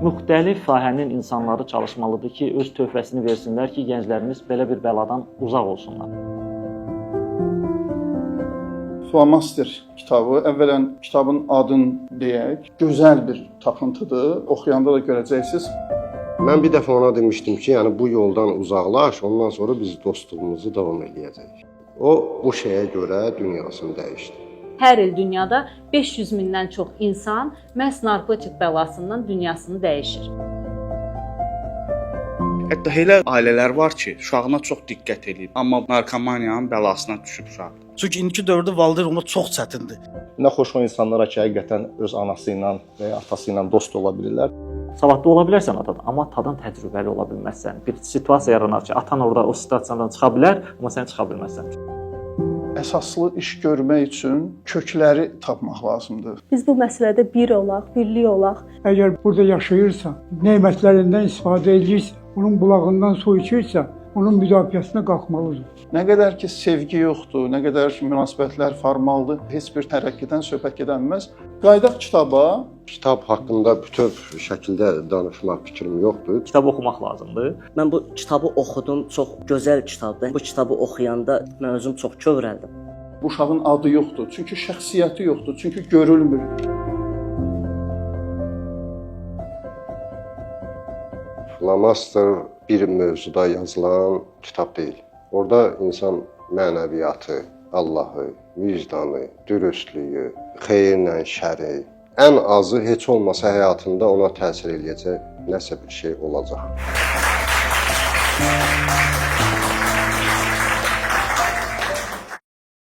Müxtəlif sahənin insanları çalışmalıdır ki, öz töhfəsini versinlər ki, gənclərimiz belə bir bəladan uzaq olsunlar. Flamaster kitabı, əvvələn kitabın adını deyək, gözəl bir tapıntıdır. Oxuyanda da görəcəksiniz. Mən bir dəfə ona demişdim ki, yəni bu yoldan uzaqlaş, ondan sonra biz dostluğumuzu davam eləyəcəyik. O bu şeyə görə dünyasını dəyişdi. Hər il dünyada 500 mindən çox insan məhz narkotik bəlasından dünyasını dəyişir. Hətta elə ailələr var ki, uşağına çox diqqət eləyib, amma narkomaniyanın bəlasına düşüb uşaq. Çünki indiki dövrdə valideyn olmaq çox çətindir. Nə xoş o insanlara ki, həqiqətən öz anası ilə və ya atası ilə dost ola bilirlər. Savadlı ola bilərsən atadan, amma atadan təcrübəli ola bilməzsən. Bir situasiya yaranar ki, atan orada o situasiyadan çıxa bilər, amma sən çıxa bilməzsən. Əsaslı iş görmək üçün kökləri tapmaq lazımdır. Biz bu məsələdə bir olaq, birlik olaq. Əgər burada yaşayırsan, nemətlərindən istifadə edirsən, onun bulağından su içirsən, onun müdafiəsinə qalxmalıdır. Nə qədər ki sevgi yoxdur, nə qədər münasibətlər formaldır, heç bir tərəqqidən söhbət gedə bilməz. Qayıdaq kitaba. Kitab haqqında bütöv şəkildə danışmaq fikrim yoxdur. Kitab oxumaq lazımdır. Mən bu kitabı oxudum, çox gözəl kitabdır. Bu kitabı oxuyanda mən özüm çox kövrəldim. Bu uşağın adı yoxdur, çünki şəxsiyyəti yoxdur, çünki görülmür. Flamaster bir mövzuda yazılan kitab deyil. Orada insan mənəviyyatı, Allahı, vicdanı, dürüstlüyü, xeyirlə şəri, ən azı heç olmasa həyatında ona təsir eləyəcək nəsə bir şey olacaq.